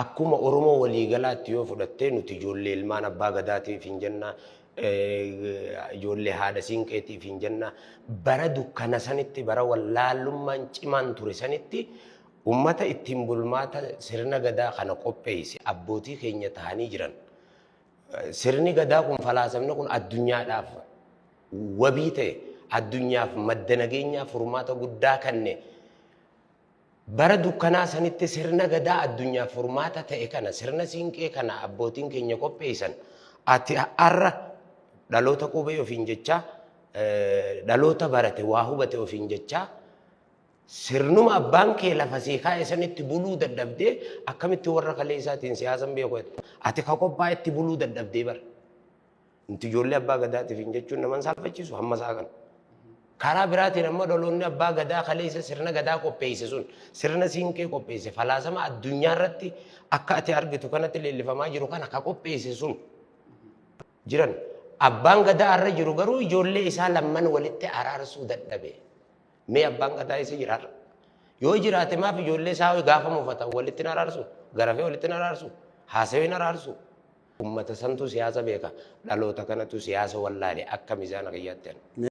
Akkuma Oromoo waliigalaatti yoo fudhattee, nuti ijoollee ilmaan abbaa gadaatiif hin jenna, ijoollee haadha siinqeetiif hin jenna. Bara dukkana sanitti, bara wallaalummaan cimaan ture sanitti, ummata ittiin bulmaata sirna gadaa kana qopheesse abbootii keenya ta'anii jiran. Sirni gadaa kun, falaasamni kun addunyaadhaaf wabii ta'e, addunyaaf madda nageenyaa, furmaata guddaa kanne. Bara dukkanaa sanitti sirna gadaa addunyaaf furmaata ta'e kana, sirna siinqee kana abbootiin keenya qopheessan, ati har'a dhaloota qubee ofiin jechaa, dhaloota barate waa hubate ofiin jechaa, sirnuma abbaan kee lafa sii kaa'e sanitti buluu dadhabdee akkamitti warra kalee isaatiin siyaasan beeku? Ati ka qophaa'etti buluu dadhabdee bara. Nuti ijoollee abbaa gadaatiif hin jechuun naman saalfachiisu hamma isaa kana. Karaa biraatiin ammoo dhaloonni abbaa gadaa kaleessa sirna gadaa qopheesse sun, sirna siinqee qopheesse, falaasama addunyaa irratti akka ati argitu kanatti leellifamaa jiru kana ka qopheesse sun jiran. Abbaan gadaa irra jiru garuu ijoollee isaa lamman walitti araarsuu dadhabe. Mee abbaan gadaa isa jira har'a? Yoo jiraate maaf ijoollee isaa gaafa mufatan walitti hin araarsu? Garafee walitti hin araarsu? Haasawee hin araarsu? Ummata santu siyaasa beeka. Dhaloota kanatu siyaasa wallaale akka mizaana kiyyaatti.